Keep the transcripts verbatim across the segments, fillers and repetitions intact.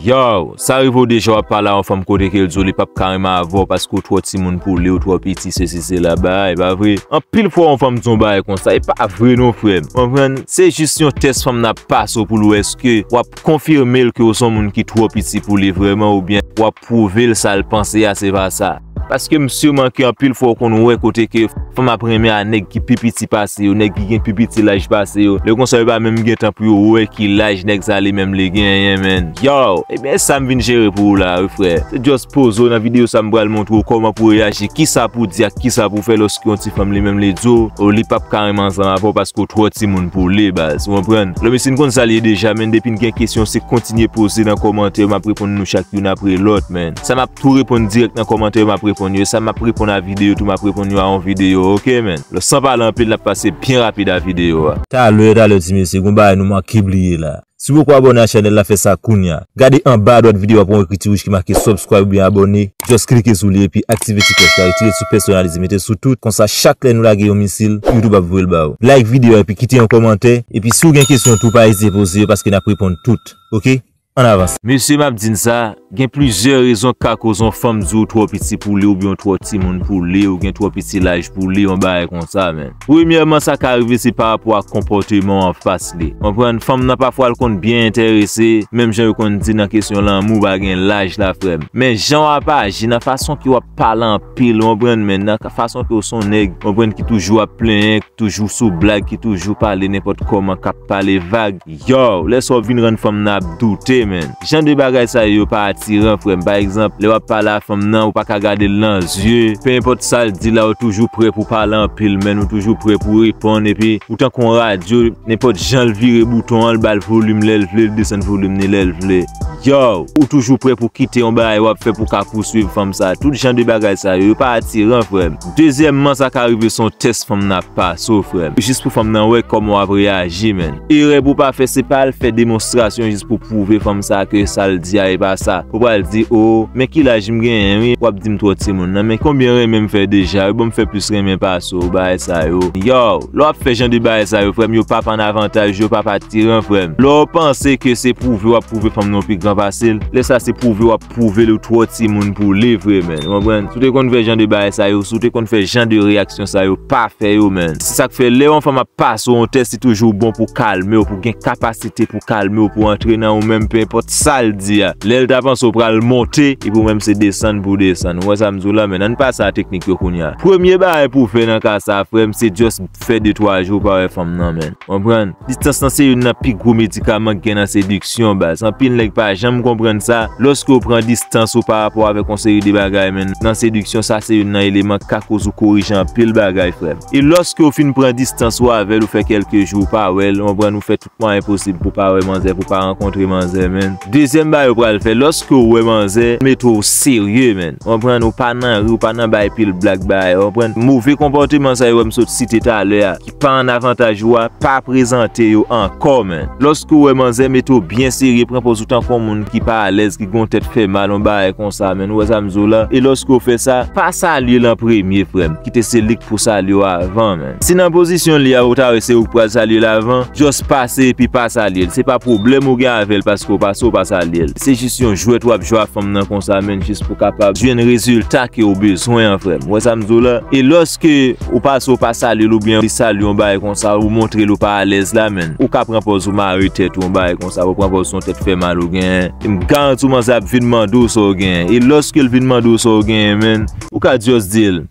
Yo, sa rive w deja w ap pale a yon fanm kote ke l di w li p ap ka renmen avè w paske w twò timoun pou li, ou twò piti, sesi sela, bagay, pa vre? Anpil fwa yon fanm di yon bagay konsa, e pa vre non, frè m. Konprann? Se jis yon tès fanm nan ap pase w pou l wè èske w ap konfime l ke w se yon moun ki twò piti pou li vrèman oubyen w ap pwouve l sa l panse a, se pa sa. Paske m siman ke anpil fwa w konn wè kote ke fanm ap renmen a nèg ki pi piti pase yo, nèg ki gen pi piti laj pase yo. Lè konsa yo pa menm gen tan pou yo wè ki laj nèg sa li menm li genyen, menn. Yo, ebyen, e sa m vin jere pou ou la, wi, frè. Se just poze w nan videyo sa m pral montre w kòman pou w reyaji, kisa pou w di ak kisa pou w fè lòske yon ti fanm li menm li di w, o, li p ap ka renmen ansanm avè w paske w twò timoun pou li, baz. Ou konprann? Lòm, si n konn sa l ye deja, menn, depi n gen kesyon, se kontinye poze nan kòmantè yo, m ap reponn nou chak youn apre lòt, menn. Sa m ap tou reponn dirèk nan kòmantè yo, m ap reponn yo. E sa m ap reponn a videyo tou, m ap reponn yo a yon videyo, oke, menn? Lò, san pale anpil, n ap pase byen rapid a videyo a. Talè, talè, ti mesye, gon bagay nou manke bliye la. Si w poko abòne a chanèl la, fè sa kounya. Gade anba adwat videyo a, w ap wè yon ekriti wouj ki make subscribe oubyen abòne. Just klike sou li epi aktive ti klòch la, retire sou pèsonalize, mete sou tout. Konsa, chak lè nou lage yon misil, YouTube ap voye l ba w. Like videyo a epi kite yon kòmantè. Epi si w gen kesyon tou, pa ezite poze yo paske n ap reponn tout. Oke? Ann avanse. Mesye, m ap di n sa, gen plizyè rezon k ka koz yon fanm di w twò piti pou li oubyen w twò timoun pou li, ou gen twò piti laj pou li, yon bagay konsa, menn. Premyèman, sa ka rive se pa rapò a konpòteman w anfas li. Konprann? Fanm nan pafwa l konn byen enterese, menm jan yo konn di nan kesyon lanmou, pa gen laj la, frè m. Men jan w ap aji, nan fason ke w ap pale anpil, w konprann, menn, nan fason ke w se yon nèg, w konprann, ki toujou ap plenyen, toujou sou blag, ki toujou pale nenpòt kòman, k ap pale vag. Yo, lè sa w vin rann fanm nan ap doute, menn. Jan de bagay sa yo pa atiran, frè m. Pa egzanp, lè w ap pale a fanm nan, ou pa ka gade l nan zye. Penenpòt sa l di la, ou toujou prè pou pale anpil, menn. Ou toujou prè pou reponn. Epi, ou tankou yon radyo, nenpòt jan l vire bouton an, l ba l volim lè l vle, l desann volim ni lè l vle. Yo, ou toujou prè pou kite yon bagay w ap fè pou w ka pouswiv fanm sa. Tout jan de bagay sa yo, yo pa atiran, frè m. Dezyèmman, sa ka rive se yon tès fanm nan ap pase w, frè m. Jis pou fanm nan wè kòman w ap reyaji, menn. Erè pou w pa fè, se pa al fè demonstrasyon jis pou pwouve fanm sa ke sa l di a e pa sa. Ou pral di, o, men ki laj m genyen, wi, w ap di m twò timoun nan, men konbyen renmen m fè deja, wi, bon, m fè plis renmen pase w, bagay sa yo. Yo, lè w ap fè jan de bagay sa yo, frè m, yo p ap ann avantaj, yo p ap atiran, frè m. Lè w panse ke se pwouve w ap pwouve fanm nan w pi gran pase l, lè sa se pwouve w ap pwouve l ou twò timoun pou li vre, menn. Ou konprann? Si w te konn fè jan de bagay sa yo, si w te konn fè jan de reyaksyon sa yo, pa fè yo, menn. Se sa k fè lè yon fanm ap pase w yon tès, li toujou bon pou kalme w, pou gen kapasite pou kalme w, pou antre nan ou menm, penenpòt sa l di a. Lè l ta panse w pral monte, epi ou menm se desann pou w desann. Ou wè sa m di w la, menn? Ann pase a teknik yo kounye a. Premye bagay pou w fè nan ka sa, frè m, se just fè de twa jou w pa wè fanm nan, menn. Konprann? Distans lan se youn nan pi gwo medikaman k gen nan sediksyon, baz. Anpil nèg pa janm konprann sa. Lòske w pran distans ou pa rapò avèk yon seri de bagay, menn, nan sediksyon, sa se youn nan eleman k ka koz ou korije anpil bagay, frè m. E lòske w fin pran distans ou avè l, ou fè kèlke jou ou pa wè l, ou konprann, ou fè tout mwayen posib pou w pa wè manzè, pou w pa rankontre manzè, menn. Dezyèm bagay ou pral fè, lòske w wè manzè, mete w serye, menn. Ou konprann, ou pa nan ri, ou pa nan bay pil blag bagay, ou konprann. Move konpòteman sa yo wè m sot site talè a, ki pa ann avantaj ou a, pa prezante yo ankò, menn. Lòske w wè manzè, mete w byen serye, pran pòz ou tankou yon moun ki pa alèz, ki gon tèt fè mal, yon bagay konsa, menn. Ou wè sa m di w la? E lòske w fè sa, pa salye l an premye, frè m. Kite se li k pou salye w avan, menn. Si nan pozisyon li a, ou ta wè se ou k pral salye l avan, just pase epi pa salye l. Se pa pwoblèm ou gen avè l paske w pase, ou pa salye l. Se jis yon jwèt w ap jwe a fanm nan konsa, menn, jis pou kapab jwenn rezilta ke w bezwen an, frè m. Ou wè sa m di w la? E lòske ou pase, ou pa salye l oubyen li salye yon bagay konsa, ou montre l ou pa alèz la, menn, ou ka pran pòz ou mare tèt ou, yon bagay konsa, ou pran pòz se yon tèt fè mal ou genyen. E m garanti w manzè ap vin mande w sa w genyen. E lòske l vin mande w sa w genyen, menn, ou ka just di l,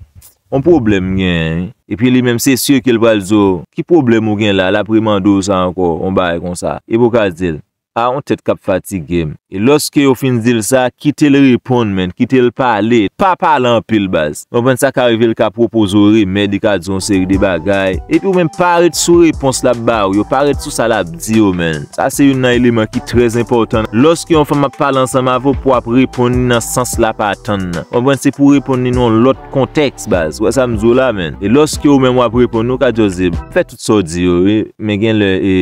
yon pwoblèm m genyen, wi. Epi li menm, se si ke l pral di w, ki pwoblèm ou gen la? L ap remande w sa ankò, yon bagay konsa. Epi w ka di l, a, yon tèt k ap fatige m. E lòske yo fin di l sa, kite l reponn, menn, kite l pale. Pa pale anpil, baz. Ou konprann, sa ka rive l ka pwopoze w remèd, li ka di w yon seri de bagay. Epi ou menm pa ret sou repons l ap ba w yo, pa ret sou sa l ap di w, menn. Sa se youn nan eleman ki trè enpòtan. Lòske yon fanm ap pale ansanm avè w, pou w ap reponn li nan sans l ap atann nan. Ou konprann, se pou w reponn li nan yon lòt kontèks, baz. Ou wè sa m di w la, menn. E lòske ou menm w ap reponn, ou ka just di, fè tout sa w di yo, wi, men gen lè, e,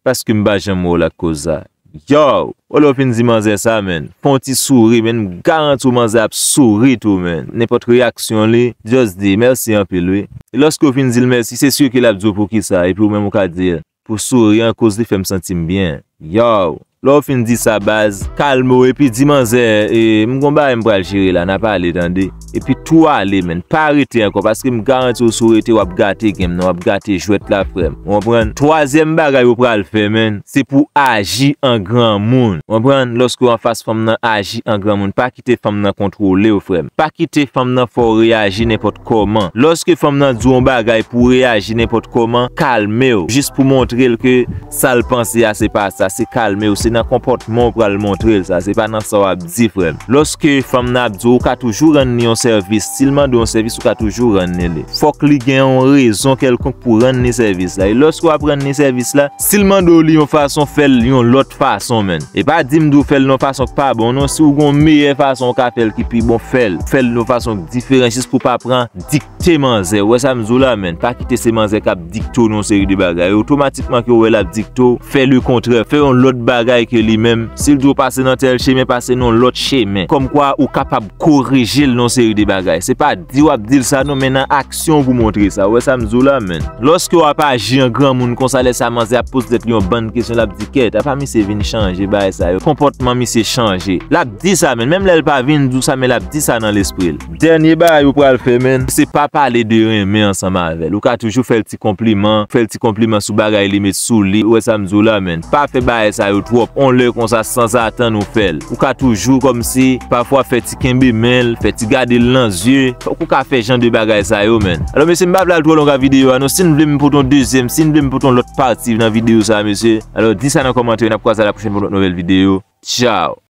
paske m pa janm wè w la k koz sa. Yo! Ou lè w fin di manzè sa, menn, fè yon ti souri, menn, m garanti w manzè ap souri tou, menn. Nenpòt reyaksyon li, just di, mèsi anpil, wi. E lòske w fin di l mèsi, se si ke l ap di w poukisa, epi ou menm ou ka di l, pou souri an, koz li fè m santi m byen. Yo! Lè w fin di sa, baz, kalme w epi di manzè, e, m gon bagay m pral jere la, n a pale, tande. Epi tou ale, menn. Pa rete ankò, paske m garanti w, si w rete, w ap gate game nan, w ap gate jwèt la, frè m. Ou konprann? Twazyèm bagay ou pral fè, menn, se pou aji an granmoun. Ou konprann? Lòske w anfas fanm nan, aji an granmoun. Pa kite fanm nan kontwole w, frè m. Pa kite fanm nan fè w reyaji nenpòt kòman. Lòske fanm nan di w yon bagay pou w reyaji nenpòt kòman, kalme w. Jis pou montre l ke sa l panse a, se pa sa, se kalme w. Se nan konpòtman w pral montre l sa, se pa nan sa w ap di, frè m. Lòske fanm nan ap di w, ou ka toujou rann li yon sèvis. Si l mande w yon sèvis, ou ka toujou rann li li. Fòk li gen yon rezon kèlkonk pou rann li sèvis la. E lòske w ap rann li sèvis la, si l mande w li yon fason, fè l yon lòt fason, menn. E pa di m di w fè l yon fason k pa bon, non. Si w gen yon meyè fason w ka fè l ki pi bon, fè l. Fè l yon fason k diferan, jis pou w pa pran dikte manzè. Ou wè sa m di w la, menn? Pa kite se manzè k ap dikte w nan yon seri de bagay. Otomatikman ke w wè l ap dikte w, fè lekontrè. Fè yon lòt bagay ke li menm. Si l di w pase nan tèl chemen, pase nan yon lòt chemen. Kòmkwa ou kapab korije l nan yon seri de bagay. Se pa di w ap di l sa, non, men nan aksyon pou montre sa. Ou wè sa m di w la, menn? Lòske w ap aji an granmoun konsa, lè sa manzè ap poze tèt li yon bann kesyon, l ap di, kèt, apa misye vin chanje bagay sa yo? Konpòtman misye chanje. L ap di sa, menn. Menm lè l pa vin di w sa, men l ap di sa nan lespri l. Dènye bagay ou pral fè, menn, se pa pale de renmen ansanm avè l. Ou ka toujou fè l ti konpliman, fè l ti konpliman sou bagay li met sou li. Ou wè sa m di w la, menn? Pa fè bagay sa yo twòp. On lè konsa, sanzatann ou fè l. Ou ka toujou kòmsi, pafwa fè ti kenbe men l, fè ti gade l nan zye. Fòk ou ka fè jan de bagay sa yo, menn. Alò, mesye, m pa vle al twò long ak videyo a, non. Si n vle m pote yon dezyèm, si n vle m pote yon lòt pati nan videyo sa, mesye, alò, di sa nan kòmantè, n ap kwaze a la pwochèn pou yon lòt nouvèl videyo. Tchao!